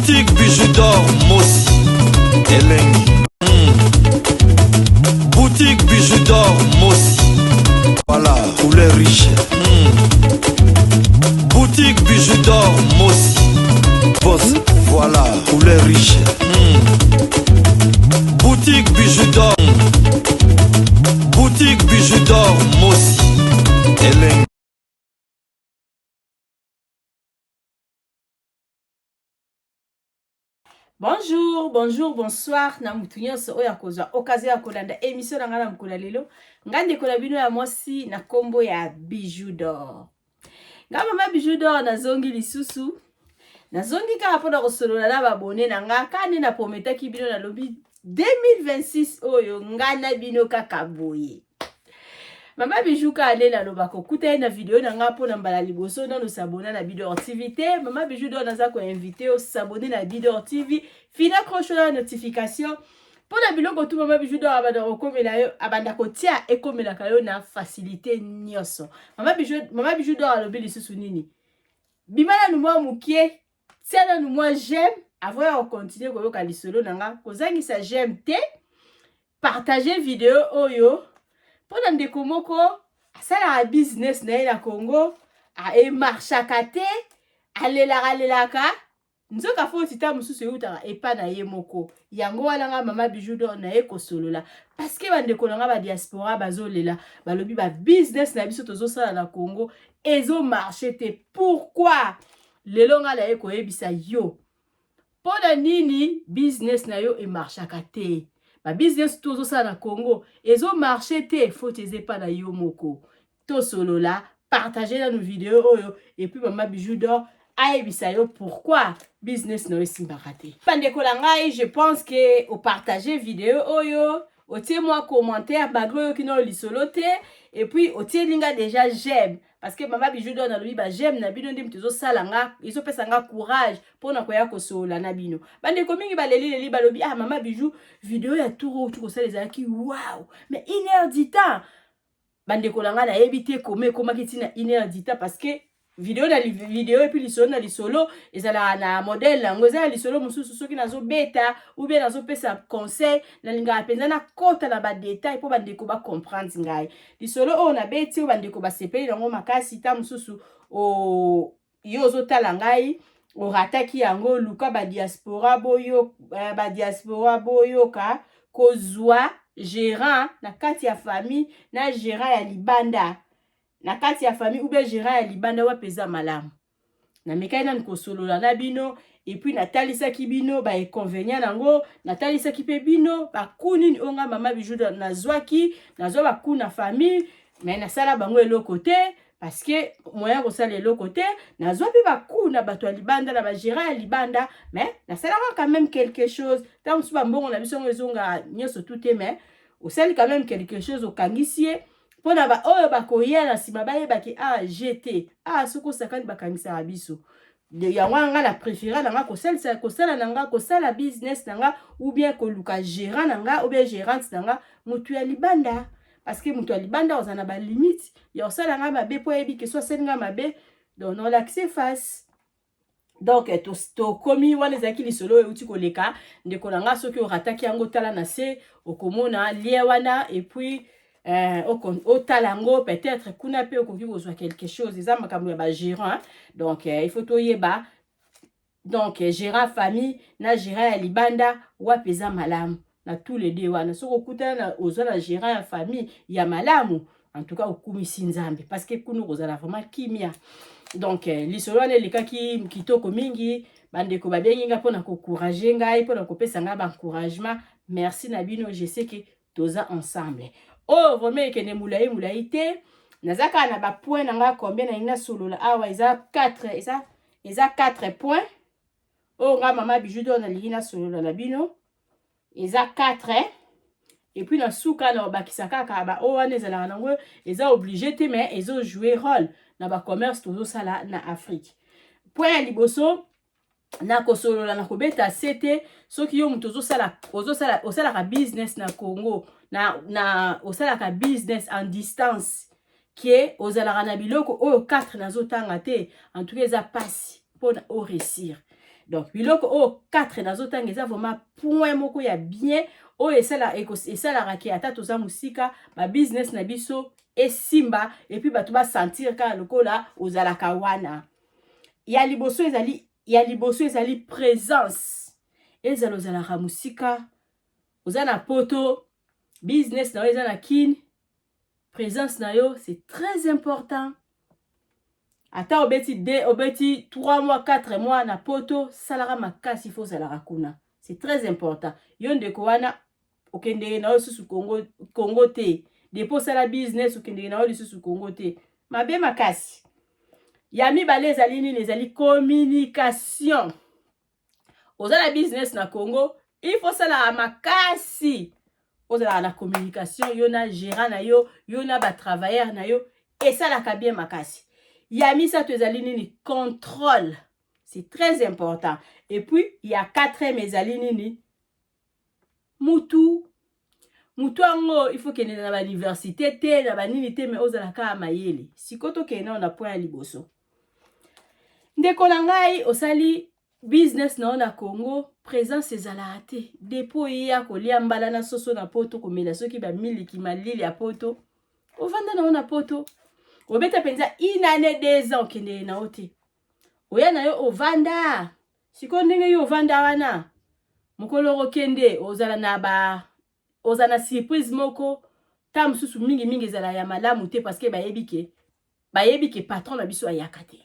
Boutique Bijou d'or Mosi Elengi. Boutique Bijou d'or Mosi. Voilà, couleur riche. Boutique Bijou d'or Mosi. Boss, voilà, couleur riche. Boutique Bijou d'or. Boutique Bijou d'or Mosi. Elengi. Bonjour, bonjour, bonsoir na mutu nyonso oyo akozwa occasion ya kolanda émission na ngai na mokolo ya lelo. Ngai ndeko na bino ya mwasi na kombo ya Bijou d'or. Ngai mama Bijou d'or nazongi lisusu. Nazongi kaka mpona kosolola na babone na ngai kaka nde na prometaki bino nalobi 2026 oyo ngai na bino kaka boye. Mama Bijou kaka nde nalobaka okuta ye na video na ngai mpo na mbala liboso nano s'abonner na Bidor TV te. Mama Bijou d'or naza ko inviter yo s'abonner na Bidor TV, fina cloche na notification mpo na biloko tu Mama Bijou d'or abanda kokomela yo, abanda kotia ekomelaka yo na facilité nyonso. Mama Bijou d'or alobi lisusu nini? Bima nanu mwa mokie, tia nanu mwa j'aime avant ya kocontinue koyoka lisolo na nga. Kozangisa j'aime te, partage video oyo mpo na ndeko moko asalaka business na ye na Congo, emarchaka te, alelaka alelaka, nzoka foti ta mosusu eutaka epa na ye moko. Yango wana nga mama Bijou d'or na ye kosolola parce que bandeko na nga ba diaspora bazolela, balobi ba business na biso tozosala na Congo ezomarche te. Pourquoi? Lelo nga na ye koyebisa yo mpo na nini business na yo emarchaka te. Ba business to ozosala na Congo ezomarche te, faute eza epa na yo moko. Tosolola, partage nanu video oyo et puis mama Bijou d'or ayebisa yo pourquoi business na yo esimbaka te. Bandeko na ngai, je pense que opartage video oyo, otie mwa commentaire malgré oyoki nano lisolo te, et puis otieli nga déjà j'aime parce que mama Bijou d'or nalobi ba j'aime na bino nde moto ezosala nga, ezopesa nga courage mpona koya kosolola na bino. Bandeko mingi baleli leli balobi ah mama Bijou, video ya tour oyo kosala ezalaki wow, mais une heure du temps. Bandeko na ngai, nayebi te koma ekomaki ntina une heure du temps parce que video na video et puis lisolo na lisolo ezalaka na modèle yango. Eza na lisolo mosusu soki nazobeta ou bien nazopesa conseil, nalingaka mpenza nakota na badetail mpo bandeko bacomprendre ngai. Lisolo oyo nabeti oyo bandeko basepeli yango makasi, ta mosusu yo ozotala ngai orataki yango, luka badiaspora boyo, badiaspora boyoka kozwa gérant na kati ya famille na gérant ya libanda na kati ya famille ou bien gérant ya libanda, wapi eza malamu. Namekaki nanu kosolola na bino et puis natalisaki bino bainconvénient nango, natalisaki mpe bino baku nini oyo ngai mama Bijou nazwaki. Nazwa baku na famille mais nasala bango eloko te parce que moyen kosala eloko te. Nazwa mpe baku na bato ya libanda, na bagérant ya libanda, mais nasalaka quand même quelque chose. Ntango mosusu bambongo na biso yango ezonga nyonso tu te, mais osali quand même quelque chose, okangisi ye mpona baoyo bakoya na nsima bayebaki a gt a soki osakani bakangisaka biso. Yango wana nga na préféra na nga kosalisa kosala na nga kosala business na nga ou bien koluka gérant na nga ou bien gérante na nga motu ya libanda, parce que moto ya libanda oza na balimite ya kosala nga mabe mpo ayebi ke so asali nga mabe, donc nolakise face. Donc tokomi wana, ezalaki lisolo oyo euti koleka. Ndeko na nga, soki orataki yango, tala na se, okomona lien wana et puis otala yango, peut-être kuna mpe okoki kozwa quelque chose. Eza makambo ya bagérant, donc il faut toyeba. Donc gérant famille na gérant ya libanda, wapi eza malamu na tous les deux wana? Soki okutana na ozwa na gérant ya famille ya malamu, en tout cas okumisi Nzambe parce que kuna okozala vraiment kimia. Donc lisolo wana elekaki kitoko mingi. Bandeko babengi nga mpona koencourager ngai, mpona kopesa ngai baencouragement. Merci na bino, je sais que toza ensemble. Oyo vraiment ekende molai molai te, naza kaka na bapoint na ngai. Combien nalingi nasolola awa? Eza 4, eza 4 point oyo ngai mama Bijou d'or nalingi nasolola na bino, eza 4. Et puis na suka na obakisa kaka baoyo wana ezalaka nango, eza obligé te mais ezojouer rôle na bacommerce tozosala na Afrique. Point ya liboso na kosolola, na kobeta se te, soki yo moto ozosala osalaka business na Congo na osalaka business en distance ke ozalaka na biloko oyo 4 nazotanga te, en tout cas eza mpasi mpona oréussir. Donc biloko oyo 4 nazotanga eza vraiment point moko ya bien oyo esalaka ke ata toza mosika, babusiness na biso esimba, et puis bato basentir kaka lokola ozalaka wana. Ya liboso ezali présence. Ezala ozalaka mosika, oza na Poto, business na yo eza na Kine, présence na yo, c'est très important. Ata obeti de obeti 3 mois, 4 mois na Poto, salaka makasi, faut ozalaka kuna, c'est très important. Yo ndeko wana, okendeke na yo lisusu Congo te. Depuis osala business, okendeke na yo lisusu Congo te, mabe makasi. Ya mibale ezali nini? Ezali communication. Oza na business na Congo, il faut osalaka makasi ozalaka na communication, yo na gérant na yo, yo na batravailleur na yo, esalaka bien makasi. Ya misato ezali nini? Contrôle, c'est très important. Et puis ya quatrième ezali nini? Mutu mutu yango, il faut kende na bauniversité te, na banini te, mais ozala kaka mayele. Sikoyo tokende nao na point ya liboso. Ndeko na ngai, osali business na yo na Congo, présence ezalaka te. Depuis oyeya kolia mbala na soso na Poto, komela soki bamiliki malili ya Poto, ovanda na yo na Poto, obeta mpenza une année, 2 ans, okendele na yo te, oya na yo, ovanda. Sikoyo ndenge yo ovanda wana, mokolo okokende, ozala na ba ozala na surprise moko ta mosusu mingimingi ezala ya malamu te, parce que bayebi ke patron na biso ayaka te,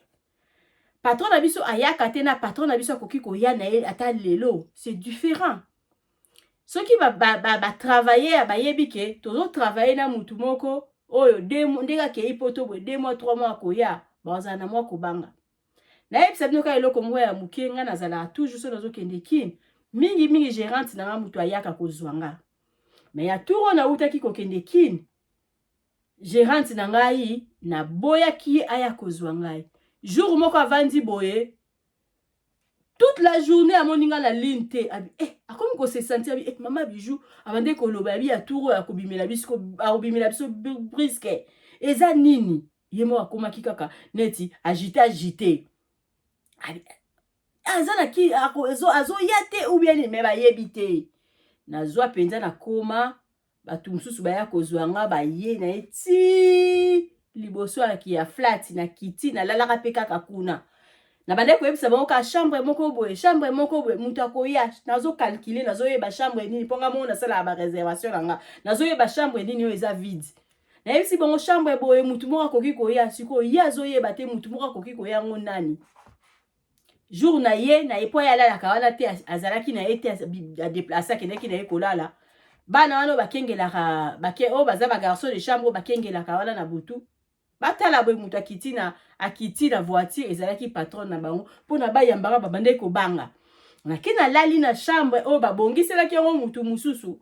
patron na biso ayaka te. Na patron na biso akoki koya na ye ata lelo, c'est différent. Soki batravailleur ba, ba bayebi ke tozotravaille na mutu moko oyo, ndenge akei Poto boye, 2 mois, 3 mois akoya, bazala na mwa kobanga. Nayebisa bino kaka eloko moko ya moke. Ngai nazalaka toujours, so nazokende Kine, mingimingi gérante na nga moto ayaka kozwa nga. Mais ya tour oyo nautaki kokende Kine, gérante na ngai, naboyaki ye aya kozwa ngai. Jour moko avandi boye toute la journée, amoni nga na ligne te. Abi eh, akomi kose sentir, abi eh, mama Bijou abandi koloba, abi ya tour oyo akobimela biso, akobimela biso brusque, eza nini? Ye moko akomaki kaka neti agité, agité, aza na ki azoya te ou bien nini, mais bayebi te. Nazwa mpenza, nakoma, bato mosusu baya kozwa nga, baye na ye ti liboso ya flat na kiti, nalalaka mpe kaka kuna. Na bandaki koyebisa bango kaka chambre moko boye, chambre moko boye, moto akoya, nazocalculer, nazoyeba chambre nini, mpo nga moko nasalaka baréservation na nga, nazoyeba chambre nini oyo eza vide. Nayebisi bango chambre boye, motu moko akoki koya. Sikoyo ye azoyeba te motu moko akoki koya yango nani. Jour na ye na ye, mpo ye alalaka wana te, azalaki na ye te, adéplacer, akendaki na ye kolala. Bana wana oyo bakengelaka, oyo baza bagarçon de chambre, oyo bakengelaka wana na butu, batala boye, moto akiti na voiture, ezalaki patron na bango. Mpona bayambaka, babandaki kobanga. Nake nalali na chambre oyo babongiselaki yango motu mosusu.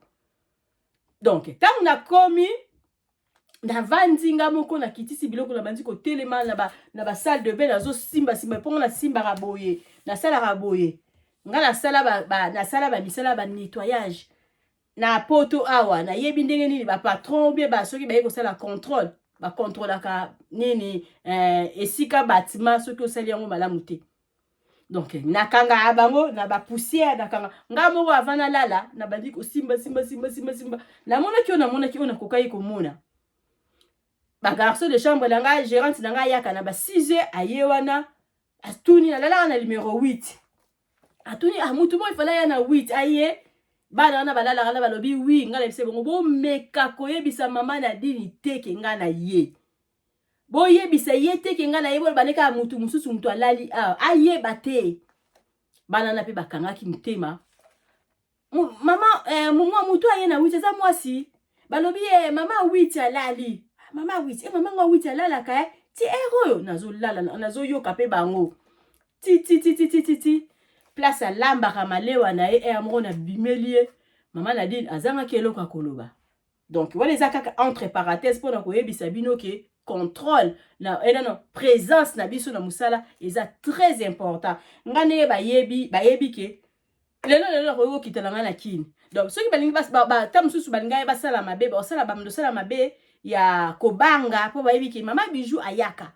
Donc ntango nakomi, navandi nga moko, nakitisi biloko, nabandi kotelema na basalle de bain, nazosimbasimba mpongo, nasimbaka boye, nasalaka boye. Nga nasala bamisala banettoyage na Poto awa, nayebi ndenge nini bapatron bien soki baye kosala contrôle, bakontrolaka nini esika batima, soki osali yango malamu te. Donc nakangaka bango na bapoussière, nakanga nga moko. Avant nalala, nabandi kosimba simba simba simba simba. Namonaki oyo nakokaki komona. Bagarçon de chambre na ngai, gérante na ngai ayaka na ba 6 heures, aye wana, atuni, nalalaka na numéro 8. Atuni: "Ah, mutu moko ifala ya na 8 aye?" Bana wana balalaka na balobi: "Oui." Ngai nayebisa bango: "Bomeka koyebisa mama Nadine te ke ngai na ye, boyebisa ye te ke ngai na ye. Boloba nde kaka mutu mosusu, mutu alali awa, ayeba te." Bana wana mpe bakangaki motema. Mama mwa mutu aye na 8 eza mwasi. Balobi ye: "Mama 8 alali, mama 8 e, mama ngo 8 alalaka ti heure oyo." Nazolala, nazoyoka mpe bango ti ti ti ti ti ti ti place alambaka malewa na ye. Heure moko nabimeli ye, mama Nadine azangaki eloko ya koloba. Donc wana eza kaka entre parenthèse mpona koyebisa bino ke contrôle na non, présence na biso na mosala eza très important. Nga ndenge bayebi ke lelo lelo nakoki kokitela ngai na Kini. Donc soki balingi, ta mosusu balingai ye basala mabe, basala, bamando osala mabe ya kobanga, mpo bayebi ke mama Bijou ayaka.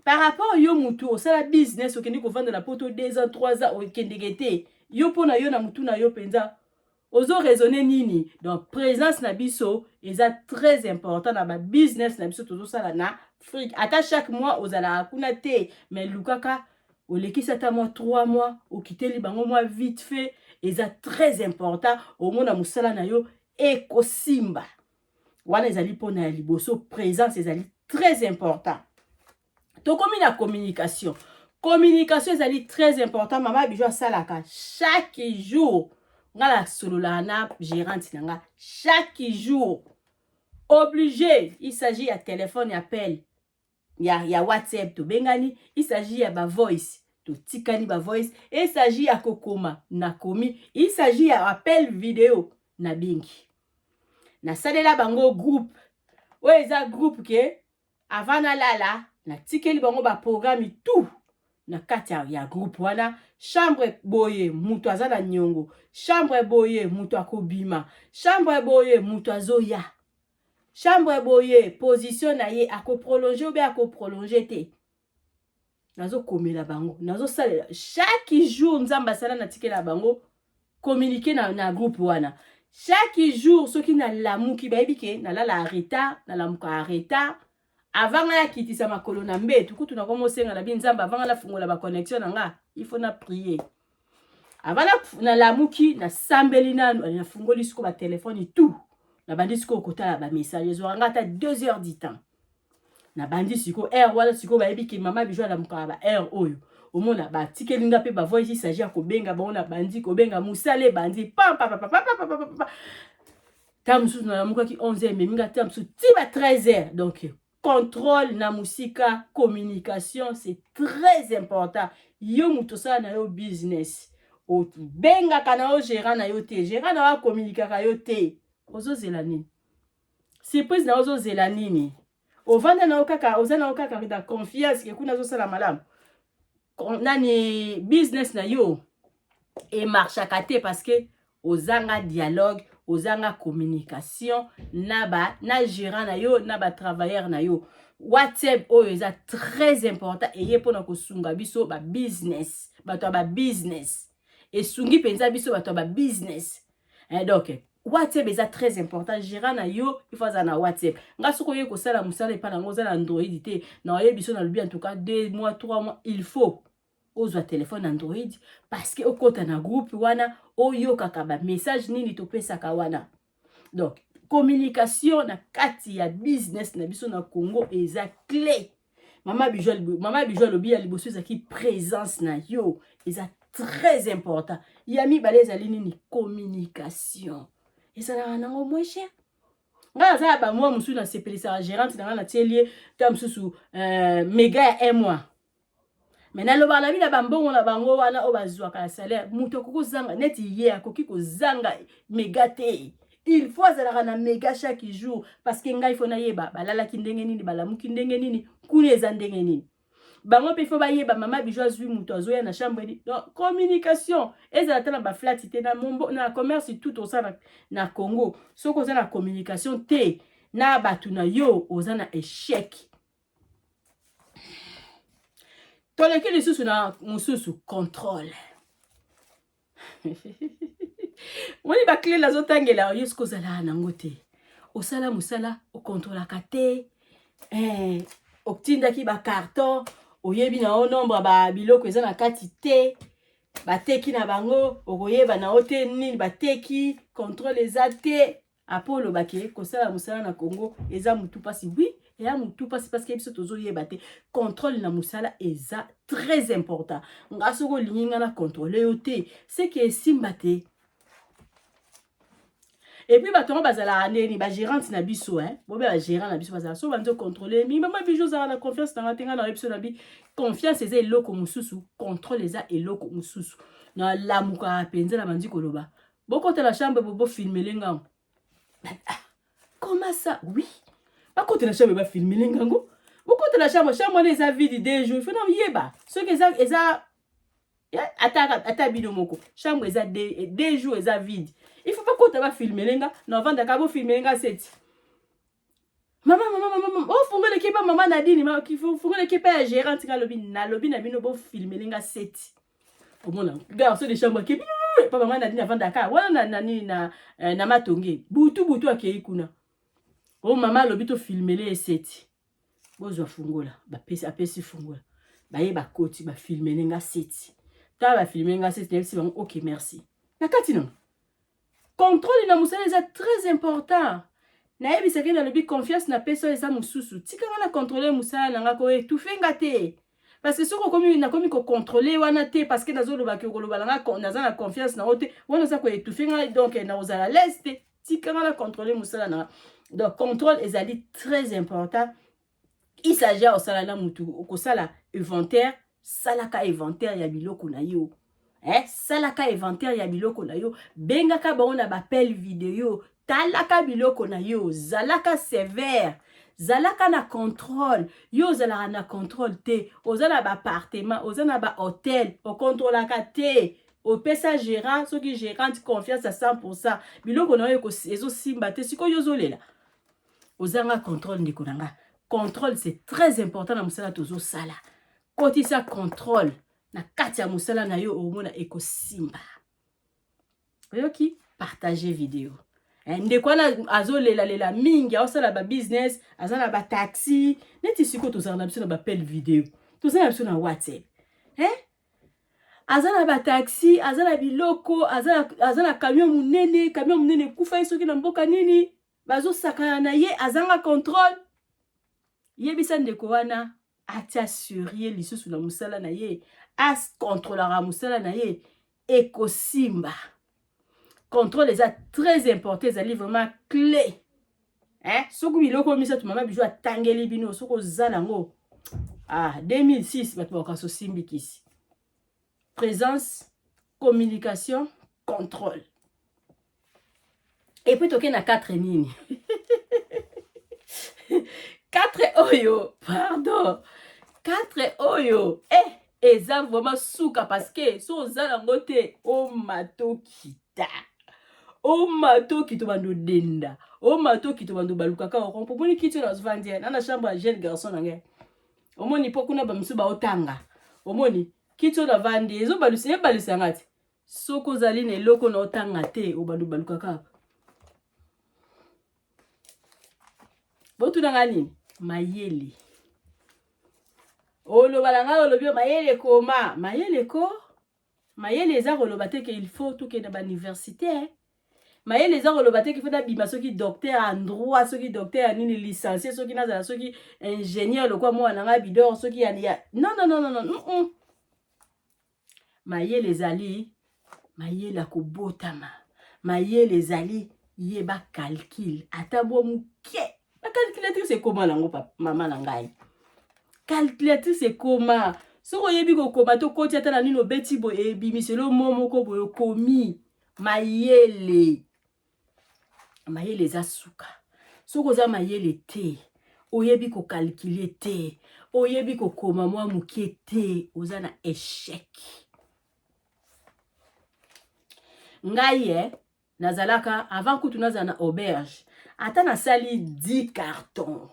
Par rapport yo mutu osala business, okende kovanda na poto 2 ans, 3 ans, okendeke te, yo mpo na yo na mutu na yo mpenza ozo raisonner nini? Donc présence na biso eza très important na babusiness na biso tozosala na Afrique. Ata chaque mois ozalaka kuna te, mais lukaka olekisi ata mwa 3 mois, okiteli bango mwa vite fait, eza très important. Omona mosala na yo ekosimba. Wana ezali mpona ya liboso, présence ezali très important. Tokomi na communication. Communication ezali très important. Mama Bijou asalaka chaque jour, nga nasololaka na gérante na nga chaque jour, obligé. Il s'agit ya téléphone, appel ya WhatsApp, tobengani. Il s'agit ya bavoice, totikani bavoice. Il s'agit ya kokoma, nakomi. Il s'agit ya appel vidéo, nabengi. Nasalela bango groupe oyo eza groupe ke avant nalala, natikeli bango baprogramme tout na kati ya groupe wana. Chambre boye, moto aza na niongo. Chambre boye, moto akobima. Chambre boye, moto azoya. Chambre boye, position na ye, akoprolonger obe akoprolonger te. Nazokomela bango, nazosalela chaque jour. Nzambe asala, natikela bango communiqué na groupe wana. Chaque jour soki nalamuki, bayebi ke nalala ya retard, nalamuka ya retard. Avant nga nakitisa makolo na mbetu kutu, nakomosenga na bi Nzambe. Avant nga nafungola baconnexion na nga, il faut na prier avant. Nalamuki, nasambeli nanu, nafungoli sikoyo batelefone tout, nabandi sikoyo kotala bamessage. Ezwaka nga ata 2 heures du temps. Nabandi sikoyo heure wana. Sikoyo bayebi ke mama Bijou alamukaka ba heure oyo. Omona batikeli nga mpe bavoice. S'agit ya kobenga bango, na bandi kobenga, mosala ebandi pampapapapapapapa. Ta mosusu nalamukaki 11 heures, ememi nga ta mosusu ti ba 13 heures. Donc contrôle na mosika, communication, c'est très important. Yo moto osala na yo business, obengaka na yo gérant na yo te, gérant na yo akomunikaka yo te, ozozela nini? Surprise na yo, ozozela nini? Ovanda na yo kaka, oza na yo kaka na confiance ke kuna azosala malamu nani business na yo emarchaka te, parce que ozanga dialogue, ozanga communication na gérant na yo, na batravailleur na yo. WhatsApp oyo eza très important, eye mpona kosunga biso babusiness, bato ya babusiness. Esungi mpenza biso bato ya babusiness, eh. Donc WhatsApp eza très important. Gérant na yo, il faut aza na WhatsApp. Nga soki oye kosala mosala epai nango, oza na Android te, na oyebi so nalobi, en tout cas 2 mois, 3 mois, il faut ozwa telefone Android, parce que okɔta na groupe wana, oyokaka bamessage nini topesaka wana. Donc communication na kati ya business na biso na Congo eza clé. Mama Bijou alobi ya liboso ezalaki présence na yo eza très important. Ya mibale ezali nini? Communication ezalaka nango moins cher. Ngai naza ya bamwa mosusu, nasepelisaka gérante na ngai, natieli ye ta mosusu méga ya un mois. Mais nalobaka na bino, bambongo na bango wana oyo bazwaka ya salaire, moto akoki kozanga neti ye, akoki kozanga méga te. Il faut azalaka na méga chaque jour, parce que ngai faut nayeba balalaki ndenge nini, balamuki ndenge nini, kuna eza ndenge nini. Bango mpe faut bayeba mama Bijou azwi moto azoya na chambre nini. Donc communication ezala ta na baflati te, na, mombo, na commerce tout osala na Congo. Soki oza na communication te na bato na yo, oza na échec. Toleki lisusu na mosusu, contrôle. Moni baclé nazotangela yo, soki ozalaka nango te, osala mosala, okontrolaka te, otindaki bacarton, oyebi na yo nombre ba biloko eza na kati te, bateki na bango, okoyeba na yo te nini bateki, contrôle eza te. Apo olobaki kosala mosala na Congo eza motu mpasi. Oui, eya motu mpasi, parce que biso tozoyeba te. Contrôle na mosala eza très important. Nga soki olingi nga na contrôle yo te, seke esimba te. Et puis bato yango bazalaka ndeni, bagérante na biso, bobe bagérant na biso bazalaka so banzi ocontrôle mingi. Mama Bijou, ozalaka na confiance nanga te. Nga na oyebi biso na bi confiance eza eloko mosusu, contrôle eza eloko mosusu. Nalamukaka mpenza na bandi koloba: "Bokotela chambre, bofilmele ngango." Ah, comment ça? Oui, bakotela chambre, bafilmele ngango. Bokotela chambre, chambre wana eza vide 2 jours, il faut nayeba soki eza ata bino moko. Chambre eza 2 jours eza vide, il faut bakota bafilmele nga. Na ovandaka, bofilmele nga seti. Mama, mama, mama, mama, ofungola ekipa mama Nadine, fungola ekipa ya gérante. Nga alobi, nalobi na bino bofilmele nga seti. Omona garçon de chambre ake pa mama Nadine, avandaka wana na nani na, na Matonge. Butu butu akei kuna. O mama alobi tofilmele ye seti, bozwa fungola. Bapesi, apesi fungola, baye bakoti, bafilmele nga seti. Tala, bafilme nga seti, nayebisi bango: "Ok, merci." Na kati nanga, contrôle na mosala eza très important. Nayebisaki, nalobi: "Confiance napesi oyo eza mosusu, tikanga na contrôle mosala na nga, koétouffer nga te." Parce que soki okomi, nakomi kocontrôler wana te, parce que nazolobaki, okoloba na nga naza na confiance na yo te, wana oza koétouffer nga, donc nakozala l'aise te. Tikanga na contrôle mosala na nga. Donc contrôle ezali très important. Il s'agit ya kosala na mutu, okosala inventaire, salaka inventaire ya biloko na yo, salaka inventaire ya biloko na yo, bengaka bango na ba appel vidéo, talaka biloko na yo, zalaka sévère, zalaka na contrôle. Yo ozalaka na contrôle te, oza na ba appartement, oza na ba hôtel, okontrolaka te. Opesa gérant, soki gérante, confiance à 100, biloko na yo ezosimba te. Sikoyo ozolela, ozanga contrôle. Ndeko na nga, contrôle, c'est très important na mosala tozosala. Kotisa contrôle na kati ya mosala na yo, omona ekosimba. Oyoki? Partage vidéo. Ndeko wana azolelalela mingi, aosala ba business, aza na ba taxi. Neti sikoyo tozala na biso na ba appel vidéo, toza na biso na WhatsApp, eh? Aza na ba taxi, aza na biloko, aza na camion monene. Camion monene ekufa ye soki na mboka nini, bazosakana na ye, azanga contrôle. Yebisa ndeko wana atia sérieux lisusu na mosala na ye, akontrolaka mosala na ye, ekosimba. Contrôle eza très important, ezali vraiment clé, eh? Soki biloko misato mama Bijou atangeli bino, soki oza nango, ah, 2006 bato bakoka sosimbi kisi: présence, communication, contrôle. Et puis toke na 4 nini? 4 oyo, pardon, 4 oyo, eza vraiment suka, parce que so oza nango te, omata okita, omata okita, obanda odenda, omata okita, obanda obalukaka orompo. Omoni kiti oyo nazovandi na chambre ya jeune garçon na ngai, omoni mpo kuna bamisu baotanga. Omoni kiti oyo navandi, ezobalusa, ebalusanga te. Soki ozali na eloko na otanga te, obanda obalukaka. Botunanga nini? Mayele. Oloba na ngai, olobi mayele koma mayele ko mayele eza koloba te ke il faut tokende ba université. Mayele eza koloba te ke faut nabima soki docteur en droit, soki docteur ya nini, licencié, soki nazala soki ingénieur lokwa mwana na ngai Bidor, soki ya non, non, non, non, non. Mayele ezali mayele ya kobotama. Mayele ezali yeba calcul, ata bwa moke. Ba calculatrice ekóma nango, mama na ngai, calculatrice ekóma. Soki oyebi kokoma, tokoti ata na nini, obeti boye, ebimiselo mo moko boye, okomi. Mayele, mayele eza suka. Soki oza mayele te, oyebi kocalculer te, oyebi kokoma mwa moke te, oza na échec. Ngai nazalaka avant kutu nazala na auberge, ata nasali 10 carton,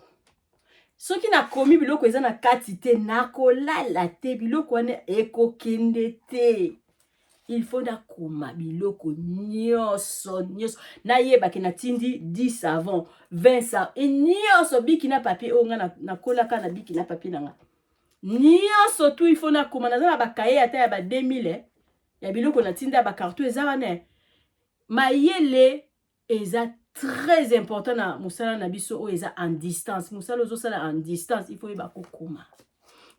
soki nakomi biloko eza na kati te, nakolala te, biloko wana ekokende te. Il faut nakoma biloko nyonso nyonso, nayebaki natindi 10 savon, 20 savon, e nyonso, bic na papier. Oyo nga nakolaka na bic na papier na nga nyonso tu, il faut nakoma. Naza na ba cahier ata ya ba 2000 ya biloko natinda ya ba carton eza wana. Mayele eza très important na mosala na biso oyo eza en distance. Mosala ozosala en distance, il faut oyeba kokoma,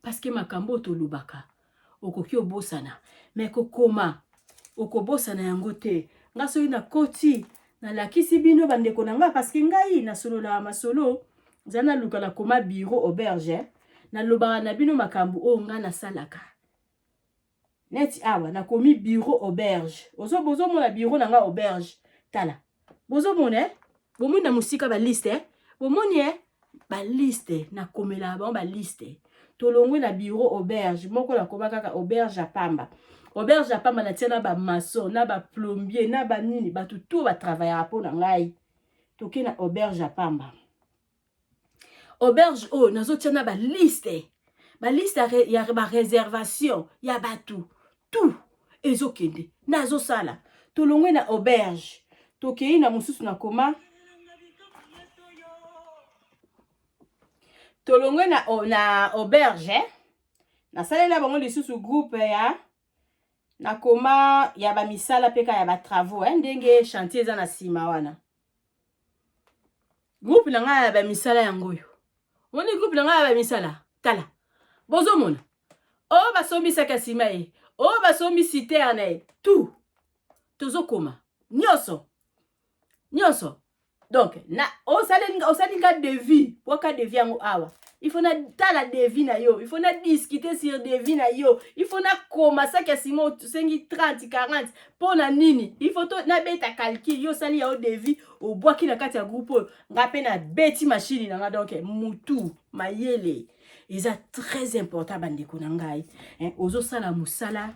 parce que makambo oyo tolobaka, okoki obosana, mais kokoma, okobosana yango te. Nga soki nakoti, nalakisi bino, bandeko na nga, parce que ngai nasololaka masolo, nza naluka nakoma bureau auberge, nalobaka na bino makambo oyo ngai nasalaka. Neti awa nakomi bureau auberge, bozomona bureau na nga auberge. Tala, bozomona, eh? Bomoni na mosika ba liste, eh? Bomoni, eh? Ba liste, nakomelaka bango ba liste. Tolongwe na bureau auberge moko, nakoma kaka auberge ya pamba. Auberge ya pamba, natia na ba maçon, na ba plombier, na banini, bato to batravaillaka mpo na ngai. Toke na auberge ya pamba. Auberge oyo nazotia na baliste, baliste ya bareservation ya bato, tout ezokende. Nazosala, tolongwe na auberge, tokei na mosusu. Na koma tolongwe na auberge, eh? Nasalela bango lisusu groupe ya nakoma ya bamisala mpe ka ya batravaux, eh? Ndenge chantier eza na nsima wana, groupe na ngai ya bamisala yango oyo. Omoni groupe na ngai ya bamisala, tala, bozomona oyo basombisaka nsima ye, oyo basombi citerne ye, tout tozokoma nyonso nyonso. Donc na osali nga devis, bwaka devis yango awa. Il faut natala devis na yo, il faut na discuter sur devis na yo, il faut nakoma saki ya nsima osengi 30 40 mpo na nini. Il faut nabeta calcul. Yo osali ya yo devis, obwaki na kati ya groupe oyo, nga mpe nabeti machine na nga. Donc mutu mayele eza très important, bandeko na ngai. Ozosala mosala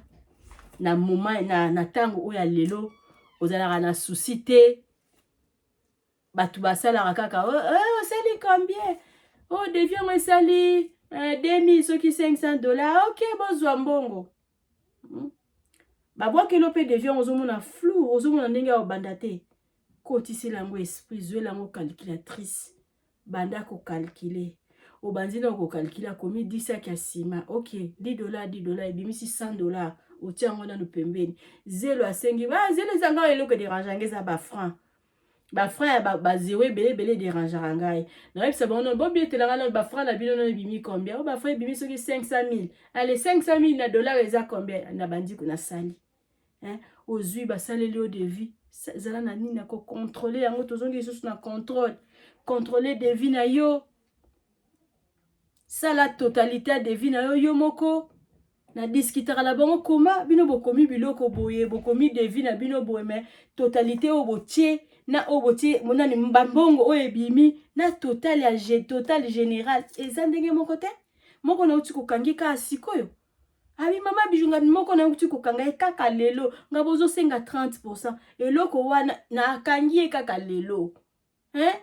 na moment na ntango oyo ya lelo, ozalaka na souci te. Bato basalaka kaka: oh, oh, osali combien? Oh, devis yango esali 2000 soki 500 $. Ok, bozwa mbongo. Babwakeli mpe devis yango, ozomona flou, ozomona ndenge ya kobanda te. Kotisela yango esprit, zwela yango calculatrice, banda kocalculer. Obandi na kocalculer, akomi 10 saki ya nsima. Ok, 10 $, 10 $ ebimisi 100 $. Otia yango nanu pembeni. Zelo asengi ba zelo eza ngai, eloko edérange yango eza bafranc, bafranc ya bazero ebele ebele edérangeaka ngai. Nayebisa bango nono bobietela ngai nano bafranc na bino nono ebimi combien. Oyo bafranc ebimi soki 500 000, allez, 500 000 na dollar eza combien? Na bandiko nasali, ozwi, basaleli yo devis, ezala na nini na kocontrôler yango. Tozongi lisusu na contrôle. Contrôle devis na yo, sala totalité ya devis na yo yo moko. Na discutaka na bango: koma bino bokomi biloko boye, bokomi devis na bino boye, mais totalité oyo botie na oyo botie nani, bambongo oyo ebimi na total ya total général eza ndenge moko te. Moko nauti kokangi kaka sikoyo, abi: "Mama Bijou, nga moko nauti kokanga ye kaka lelo, nga bozosenga 30. Eloko wana nakangi ye kaka lelo, hein?"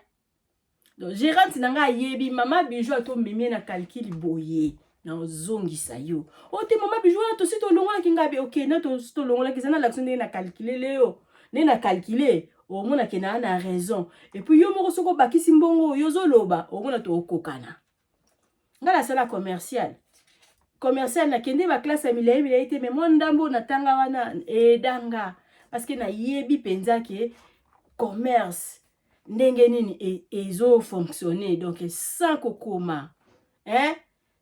Donc gérante na ngai ayebi: "Mama Bijou, atomemi ye na calcul boye, nazongisa yo o te. Mama Bijou, wana tosi tolongolaki." Ngai: "Ok, na tosi tolongolaki, eza na l'action ndenge na calcule leo, ndenge na calcule, omonake naa na raison. Et puis yo moko soki obakisi mbongo oyo ozoloba, omona tookokana." Ngai nasala commercial, commercial, nakende baclasse ya milai milai te, mais mwa ndambo natanga wana edanga, parce que nayebi mpenza ke commerce ndenge nini ezofonctionne. Donc sans kokoma, hein?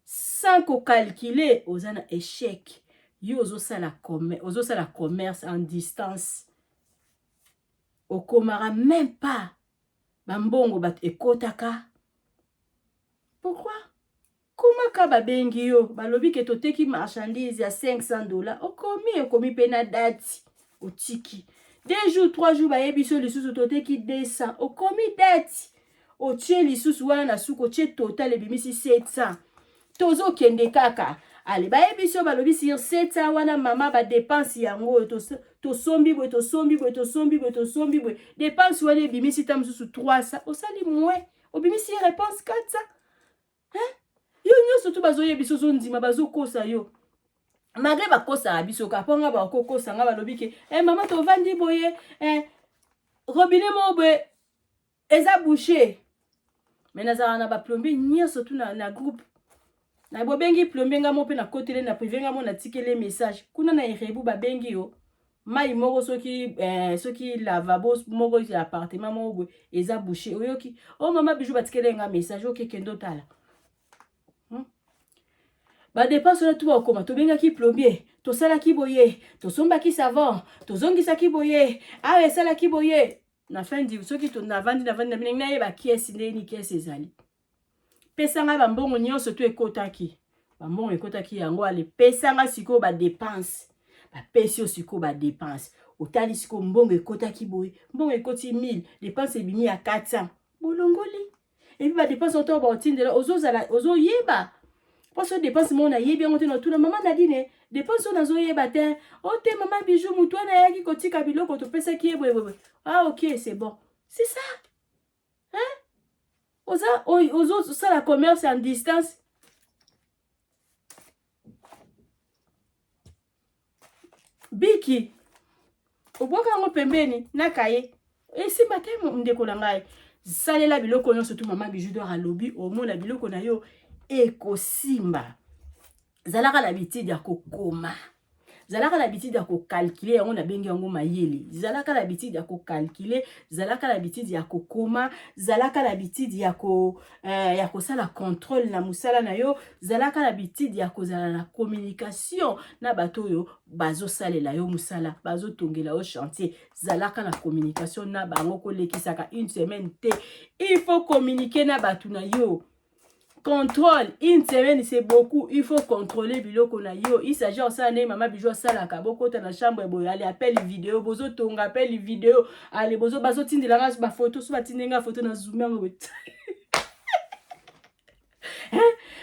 Sans kocalculer, oza na échec. Yo ozosala commerce en distance, okomaka même pas bambongo bato ekotaka. Pourquoi? Komaka, babengi yo, balobi ke toteki marchandise ya 500 $, okomi, okomi mpe na date, otiki 2 jours, 3 jours, bayebi so lisusu toteki 200, okomi date, otie lisusu wana na suka, otie total ebimisi 700. Tozokende kaka. Ale, bayebi so, balobi sur 700 wana, mama, badépenses yango oyo, tosombi boye, tosombi boye, tosombi boye, tosombi boye, dépense wana ebimisi ta mosusu 300, osali moins, obimisi réponse 400, hein? Yo nyonso tu bazoyebi so, ozondima, bazokosa yo. Malgré bakosaka biso kaka mpo nga bakokosa nga, balobi ke mama, tovandi boye, robinet moko boye eza bouché. Mais nazalaka na baplombier nyonso tu na groupe na. Bobengi plombier, nga mo mpe nakotele na privé, nga mo natikeli message kuna na Erebu. Babengi yo mai moko soki lavabo moko ya appartement moko boye eza bouché. Oyoki: "O oh, mama Bijou, batikeli nga message." Oke, kende otala Badépenses wana tu bakoma: tobengaki plombier, tosalaki boye, tosombaki savon, tozongisaki boye, awa esalaki boye. Na fin di soki navandi, navandi na mingi, nayeba kiesi ndenge nini kiesi ezali. Pesanga bambongo nyonso to ekotaki, bambongo ekotaki yango. Ale, pesanga sikoyo badépenses. Bapesi yo sikoyo badépenses, otali sikoyo mbongo ekotaki boye, mbongo ekoti 1000, dépense ebimi ya 400, bolongoli. Et puis badépenses oto baotindela, ozozala ozoyeba mposo dépense moko nayebi yango te. Natuna mama Nadine: "Dépense oyo nazoyeba te." "O te, mama Bijou, mutu wana ayaki kotika biloko, topesaki ye boye boye." "Ah ok, c'est bon, c'est ça, hein?" Oza ozosala commerce en distance. Biki obwaka yango pembeni na kaye esimba te. Ndeko na ngai, salela biloko nyonso tu mama Bijou d'Or alobi, omona biloko na yo ekosimba. Zalaka na habitude ya kokoma, zalaka na habitude ya kocalculer. Yango nabengi yango mayele. Zalaka na habitude ya kocalculer, zalaka na habitude ya kokoma, zalaka na habitude ya kosala contrôle na mosala na yo, zalaka na habitude ya kozala na communication na bato oyo bazosalela yo mosala, bazotongela yo chantier. Zalaka na communication na bango, kolekisaka une semaine te. Il faut communiquer na bato na yo. Contrôle, une semaine, c'est beaucoup. Il faut contrôler biloko na yo. Il s'agit osala ndenge mama Bijou asalaka. Bokota na chambre boye, ale, appel vidéo. Bozotonga, appel vidéo. Ale, bozo bazotindela nga bafoto. So batindi nga foto, na zoom yango boye.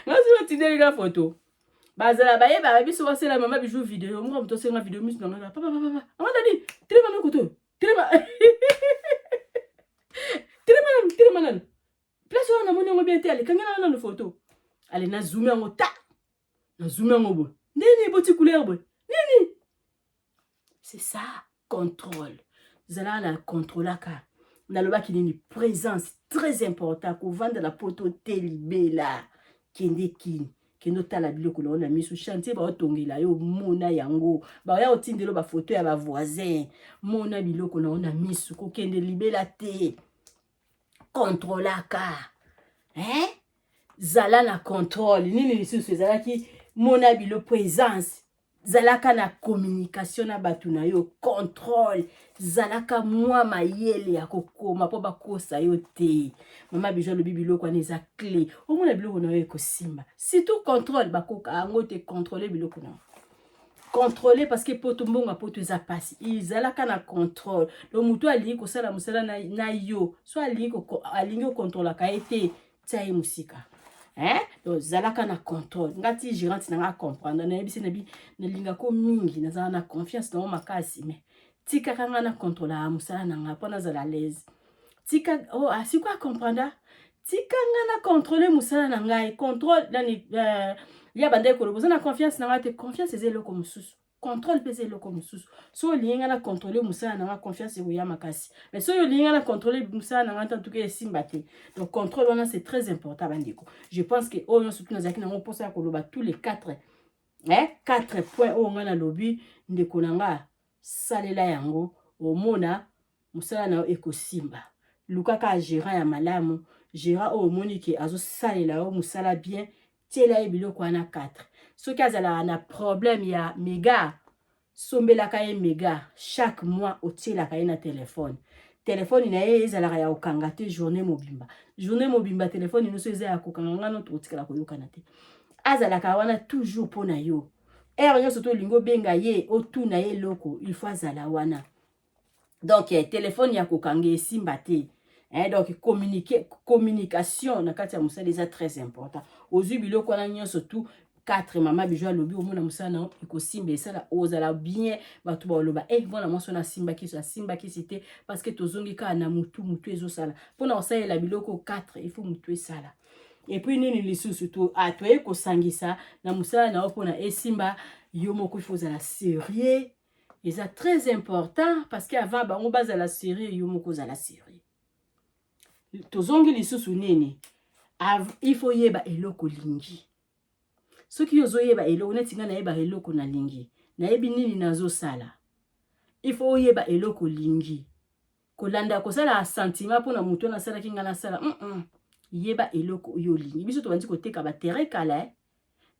Nga so batindeli nga foto, bazala bayebaka biso basala mama Bijou vidéo. Moko moto osenga vidéo, miso na nga papa papa anga nani. Telema na koto, telema, telema nanu, telema nanu. Place wana namoni yango bien te. Ale, kangela nga nanu photo. Ale, na zoom yango ta, na zoom yango boye. Nini eboti couleur boye? Nini? C'est ça, contrôle. Zala na contrôlaka. Nalobaki nini? Présence, très important. Kovanda na poto te libela. Kende kini, kende otala biloko na yo na miso. Chantier baotongela yo, mona yango. Baya otindela bafoto ya bavoisin, mona biloko na yo na miso. Kokende libela te, contrôlaka, hein? Zala na contrôle. Nini lisusu ezalaki? Mona bilo, présence, zalaka na communication na bato na yo, contrôle, zalaka mwa mayele ya kokoma mpo bakosa yo te. Mama Bijou alobi biloko wana eza clé. Omona biloko na yo ekosimba. Surtout contrôle, bakoka yango te. Contrôle biloko na yo, contrôler, parce que poto, mbongo ya poto eza mpasi. Ezalaka na contrôle. Donc motu alingi kosala mosala na yo, so alingi okontrolaka ye te, tia ye mosika, hein? Donc zalaka na contrôle. Nga ti gérante na nga comprendre, nayebisi na bi nalingako mingi, nazala na confiance nango makasi, mais tikaka nga na contrôlaka mosala na nga mpo nazala à l'aise. Tika, oh, asiko acomprendre. Tika nga na contrôle mosala na ngai. Contrôle nani? Ya bandeki koloba oza na confiance na ngai te. Confiance eza eloko mosusu, contrôle mpe eza eloko mosusu. So olingi nga na contrôle mosala na nga, confiance ekoya makasi, mais soki olingi nga na contrôle mosala na nga te, antuka esimba te. Donc contrôle wana, c'est très important. Bandeko, je pense que oyo nyonso tu nazalaki nango mposa ya koloba, tous les quatre, eh, quatre points oyo nga nalobi, ndeko na nga, salela yango, omona mosala na yo ekosimba. Lukaka gérant ya malamu, gérant oyo omoni ke azosalela yo mosala bien. Tiela ye biloko wana 4. Soki azalaka na problème ya méga, sombelaka ye méga chaque mois, otielaka ye na telefone. Telefone na ye ezalaka ya kokanga te journée mobimba. Journée mobimba telefone nyonso eza ya kokanga, ngano tokotikala koyokana te. Azalaka wana toujours mpo na yo. Heure nyonso to olingi obenga ye, otuna ye eloko, il faut azala wana. Donc telefone ya kokanga esimba te, eh. Donc communication na kati ya mosala eza très important. Ozwi biloko wana nyonso tu 4 mama Bijou alobi, omona mosala na yo ekosimba, esala ozala bien. Bato baloba e mwana mwasi wana asimbaki, asimbakisi te, parce que tozongi kaka na mutu. Mutu ezosala mpona kosalela biloko 4, il faut mutu esala. Et puis nini lisusu toye kosangisa na mosala na yo mpona esimba? Yo moko, il faut ozala sérieux. Eza très important, parce que avant bango bazala sérieux, yo moko ozala sérieux. Tozongi lisusu nini? Il faut yeba eloko olingi. Soki ozoyeba eloko, neti ngai nayebaka eloko nalingi, nayebi nini nazosala. Il faut oyeba eloko olingi. Kolanda kosala sentiment mpona motu wana asalaki ngai nasala. Yeba eloko oyo olingi. Biso tobandi koteka baterrain kala, eh?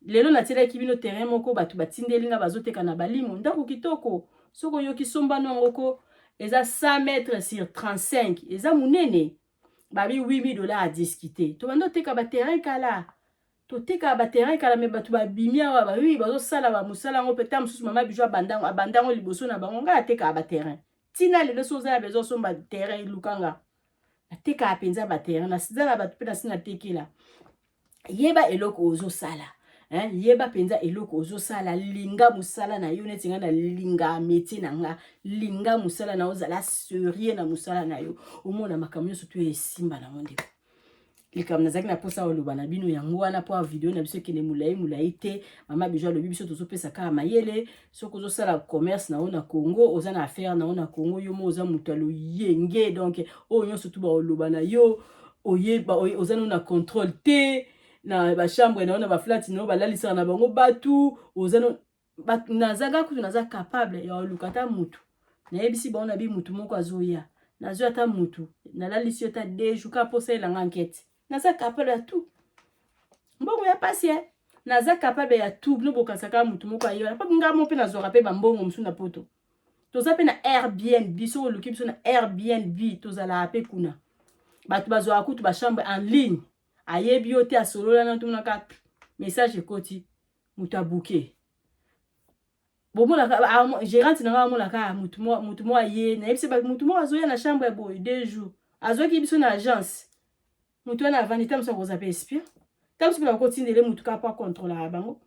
Lelo natielaki bino terrain moko, bato batindeli nga, bazoteka na balimo, ndako kitoko. Soki oyoki, sombano yango ko eza 100 mètres sur 35, eza monene. Babi 8000 $ à discuter. Tobandi oteka baterrain kala, totekaka baterrain kala, mais bato babimi awa, bawi bazosala bamosala yango mpe ta mosusu. Mama Bijou abandango liboso na bango. Ngai atekaka baterrain ntina lelo. So oza na besoin osomba terrain, elukanga. Natekaka mpenza baterrain, naza na bato mpe nasi natekela. Yeba eloko ozosala, hein? Yeba mpenza eloko ozosala. Linga mosala na yo neti ngai nalinga métier na nga. Linga mosala na yo, ozala sérieux na mosala na yo, omona makambo nyonso to esimba nango. Ndeko, Likambo nazalaki na mposa oloba na bino yango wana, mpo video na biso ekende molai molai te. Mama Bijou alobi biso tozopesa kaka mayele. Soki ozosala commerce na yo na Congo, oza na affaire na yo na Congo, yo mo oza moto ya loyenge, donc oyo nyonso tu baoloba na yo, oyeba oza nano na contrôle te na bachambre na yo, na baflat na yo, balalisaka na bango bato, oza no nazanga kutu. Naza capable ya koluka ata mutu, nayebisi bango na bi mutu moko azoya, nazwi ata mutu, nalalisi yo ata 2 jours kaka mpo osalelanga enquête. Naza capable ya tout. Mbongo ya pasi e, naza capable ya tout. Bino bokanisaka mutu moko aye wana, mpo nga mo mpe nazwaka mpe bambongo mosusu na Poto. Toza mpe na Airbnb. Soki oluki biso na Airbnb, tozalaka mpe kuna. Bato bazwaka kutu bachambre en ligne, ayebi yo te, asolola na tomonaka message ekoti, moto abuke. Bomonaka gérante na nga amonaka mutu moko aye, nayebisi mutu moko azoya na chambre ya boye 2 jours, azwaki biso na agence. Mutu wana avandi ta mosu, akoza mpe espion ta mosu, mpe bakotindele mutu kaka po akontrolaka bango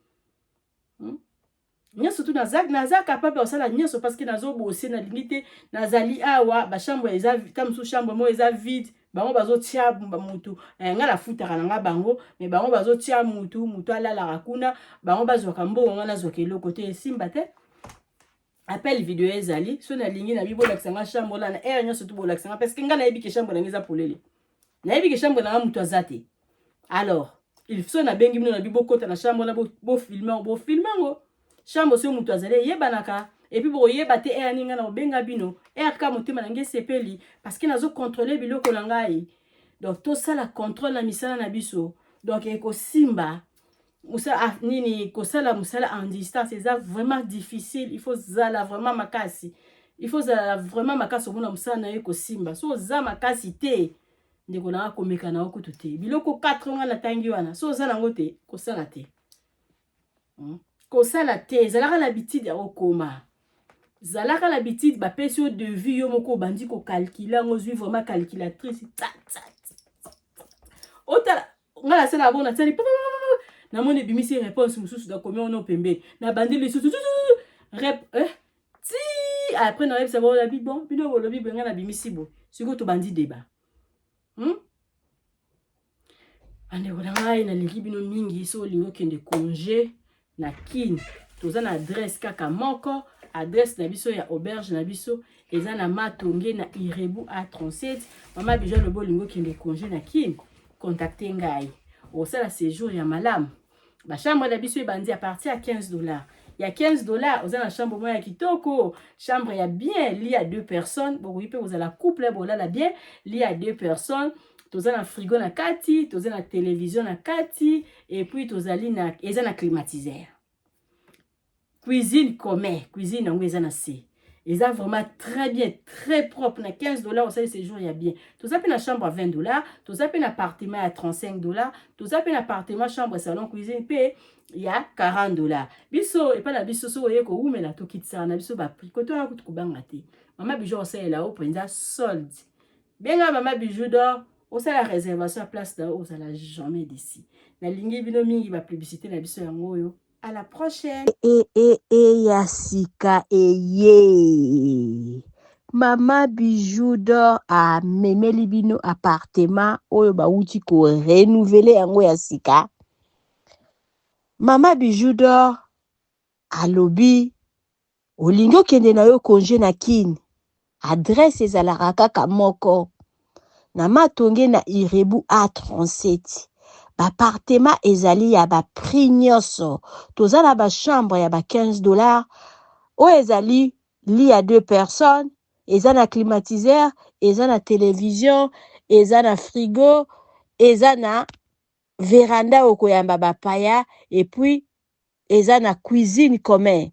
Nyonso tu naza capable ya kosala nyonso, parce que nazobose, nalingi te. Nazali awa, bachambre eza ta mosusu, chambre moko eza vide, bango bazotia mutu. Ngai nafutaka na nga bango, mais bango bazotia mutu, mutu alalaka kuna, bango bazwaka mbongo, ngai nazwaka eloko te. Esimba te. Appel vidéo ezali so nalingi na bi bolakisa nga chambre la na heure nyonso tu, bolakisa nga, parce que ngai nayebi ke chambre na ngai eza polele, nayebi ke chambre na nga mutu aza te. Alors il faut nabengi bino na bi bokota na chambre na bofilme yango, bofilme yango. Chambre soki moto azali, eyebanaka. Et puis bokoyeba te heure nini ngai na kobenga bino, heure ka motema na ngai esepeli, parce que nazocontrôle biloko na ngai. Donc tosala contrôle na misala na biso, donc ekosimba. Mosala nini, kosala mosala en distance eza vraiment difficile. Il faut zala vraiment makasi, il faut zala vraiment makasi, omona mosala na yo ekosimba. So oza makasi te, ndeko na nga, komeka na yo kutu te. Biloko 4 nga natangi wana, so oza nango te, kosala te. Kosala te. Ezalaka na habitude ya kokoma, zalaka na habitude. Bapesi yo devis, yo moko obandi kocalculer yango, ozwi vraiment calculatrice, otala. Ngai nasala bongo, natiali, namoni ebimisi réponse mosusu, nakomi wana pembeni, nabandi lisusu rep ti après nayebisa bango, nabi: "Bon, bino bolobi boye, ngai nabimisi boye." Sikoyo tobandi débat. Bandeko na ngai, nalingi bino mingi. So olingi okende congé na Kine, toza na adresse kaka moko. Adresse na biso ya auberge na biso eza na Matonge, na Irebu A37. Mama Bijou alobi olingi okende congé na Kine, contacte ngai, osala séjour ya malamu. Bachambre na biso ebandi à partir ya 15 $. Ya 15 $, oza na chambre moko ya kitoko, chambre ya bien, lit ya deux personnes. Bokoki mpe kozala couple, bolala bien, lit ya deux personnes. Toza na frigo na kati, toza na télévision na kati, et puis tozali na, eza na climatiseur, cuisine commun, cuisine yango eza na se, eza vraiment très bien, très propre. Na 15 $, osali séjour ya bien. Toza mpe na chambre ya 20 $, toza mpe na appartement ya 35 $, toza mpe na appartement chambre, salon, cuisine mpe ya 40 $. Biso epai na biso, soki oye kowumela, tokitisaka na biso baprix. Kote wana kutu kobanga te. Mama Bijou osalela yo mpenza solde. Benga Mama Bijou d'Or, osala réservation ya place na yo, ozala jamais déçu. Nalingi bino mingi. Bapublicité na biso yango oyo. À la prochaine. E e e, ya sika eye. Mama Bijou d'Or amemeli bino appartement oyo bawuti korenouveler yango ya sika. Mama Bijou d'Or alobi olingi okende na yo congé na Kine, adresse ezalaka kaka moko, na Matonge, na Irebu A37. Baappartement ezali ya baprix nyonso. Toza na bachambre ya ba 15 $ oyo ezali lit ya deux personnes, eza na climatiseur, eza na télévision, eza na frigo, eza na veranda okoyamba bapaya, et puis eza na cuisine commun.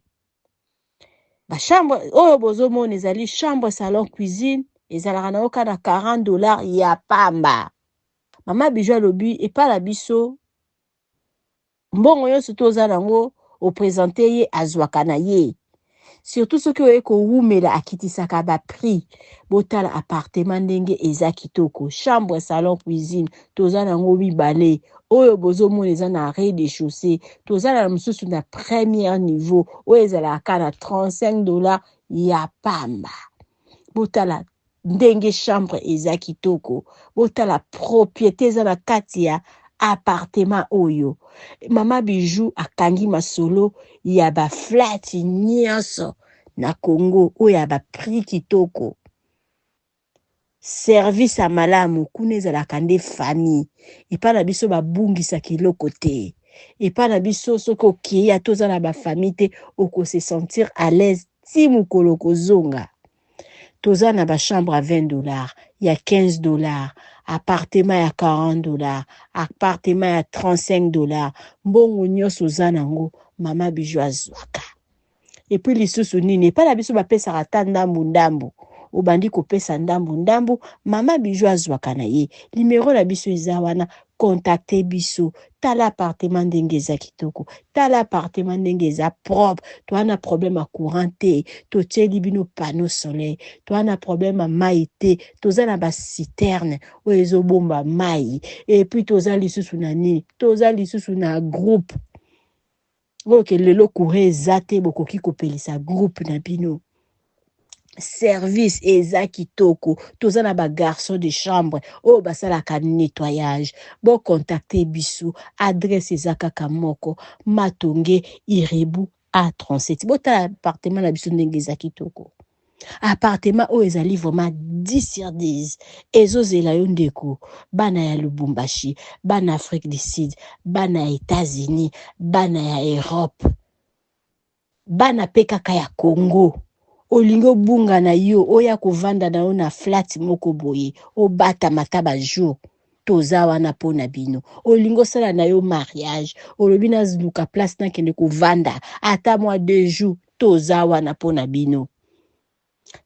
Bachambre oyo bozomona ezali chambre, salon, cuisine, ezalaka na yo kaka na 40 $ ya pamba. Mama Bijou alobi epai na biso, mbongo nyonso toza nango, oprésente ye, azwaka na ye. Surtout soki oye kowumela, akitisaka baprix. Botala appartement ndenge eza kitoko, chambre, salon, cuisine. Toza nango mibale. Oyo bozomona eza na rez-de-chaussée. Toza na mosusu na premier niveau, oyo ezalaka na 35 $ ya pamba. Botala. ndenge chambre eza kitoko, botala propriété eza na kati ya appartement oyo. Mama Bijou akangi masolo ya ba flat nyonso na Congo oyo ya ba prix kitoko. Service ya malamu kuna ezalaka nde famille. Epai na biso babungisaka eloko te. Epai na biso soki okei ata oza na ba famille te, oko se sentir à l'aise ti mokolo okozonga. Toza na ba chambre ya 20 dollars, ya 15 dollars, appartement ya 40 dollars, appartement ya 35 dollars. Mbongo nyonso oza nango, mama Bijou azwaka. Et puis lisusu nini, epai na biso bapesaka ata ndambu ndambu, obandi kopesa ndambu ndambu, mama Bijou azwaka na ye. Numero na biso eza wana, contacte biso. Tala appartement ndenge eza kitoko, tala appartement ndenge eza propre. Toza na problème ya courant te, totieli bino panneau solaire. Toza na problème ya mai te, toza na ba citerne oyo ezobomba mai. Et puis toza lisusu na nini, toza lisusu na groupe oyo ke lelo courant eza te, bokoki kopelisa groupe na bino. Service eza kitoko, toza na ba garçon de chambre oyo basalaka nettoyage. Bocontacte biso, adresse eza kaka moko, Matonge Irebu A37. Botala appartement na biso ndenge eza kitoko. Appartement oyo ezali vraiment 10 sur 10, ezozela yo ndeko. Bana ya Lubumbashi, bana Afrique du Sud, bana ya États-Unis, bana ya Europe, bana pe kaka ya Congo, olingi obunga na yo, oya kovanda na yo na flat moko boye, obatama ata ba jour, toza wana mpona bino. Olingi osala na yo mariage, olobi naluka place nakende kovanda ata mwa 2 jours, toza wana mpona bino.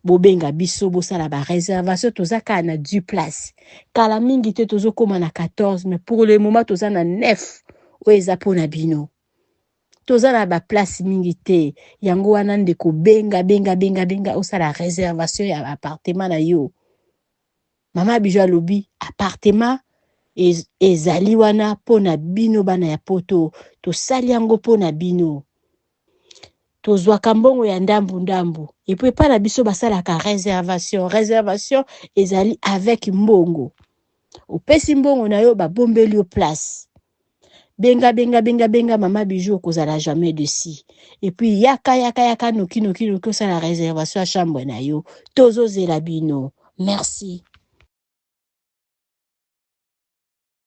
Bobenga biso, bosala ba réservation, toza kaka na 10 place. Kala mingi te tozokóma na 14, mais pour le moment toza na 9 oyo eza mpona bino. Toza na baplace mingi te, yango wana ndeko, benga benga benga benga, osala réservation ya appartement na yo. Mama Bijou alobi appartement ezali wana mpona bino bana ya poto, tosali yango mpona bino. Tozwaka mbongo ya ndambu ndambu, et puis epai na biso basalaka réservation. Réservation ezali avec mbongo, opesi mbongo na yo, babombeli yo place. Benga benga benga benga mama Bijou, okozala jamais déçu. Et puis yaka yaka yaka noki noki noki, osala réservation ya chambre na yo, tozozela bino. Merci.